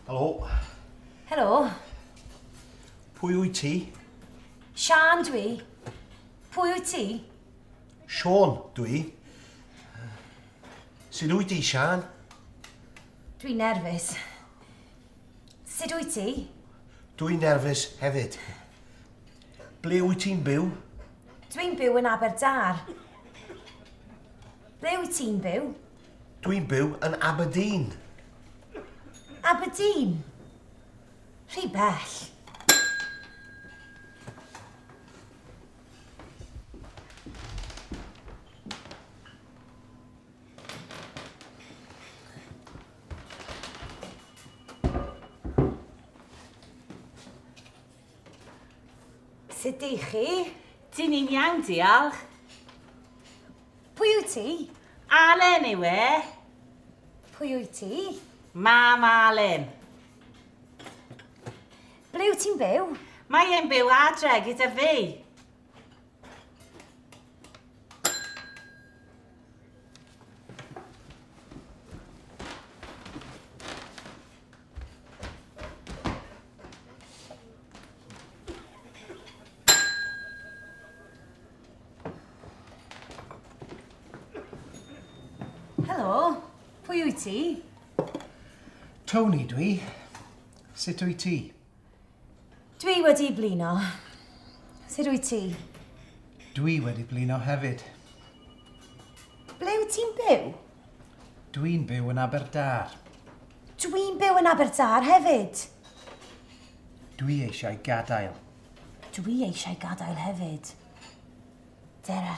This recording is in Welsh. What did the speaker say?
Helo. Helo. Pwy wyt ti? Siân dwi. Pwy wyt ti? Siôn dwi. Sut wyt ti, Siân? Dwi'n nerfus. Sut wyt ti? Dwi'n nerfus hefyd. Ble wyt ti'n byw? Dwi'n byw yn Aberdâr. Ble wyt ti'n byw? Dwi'n byw yn Aberdeen. Aberdeen? Rhy bell. Sut dych chi? Dyn ni'n iawn, diolch. Pwy wyt ti? Alun yw e. Pwy wyt ti? Mam Alun. Ble wyt ti'n byw? Mae e'n byw adre gyda fi. Helo, pwy wyt ti? Tony dwi. Sut wyt ti? Dwi wedi blino. Sut wyt ti? Dwi wedi blino hefyd. Ble wyt ti'n byw? Dwi'n byw yn Aberdâr. Dwi'n byw yn Aberdâr hefyd. Dwi eisiau gadael. Dwi eisiau gadael hefyd. Dere.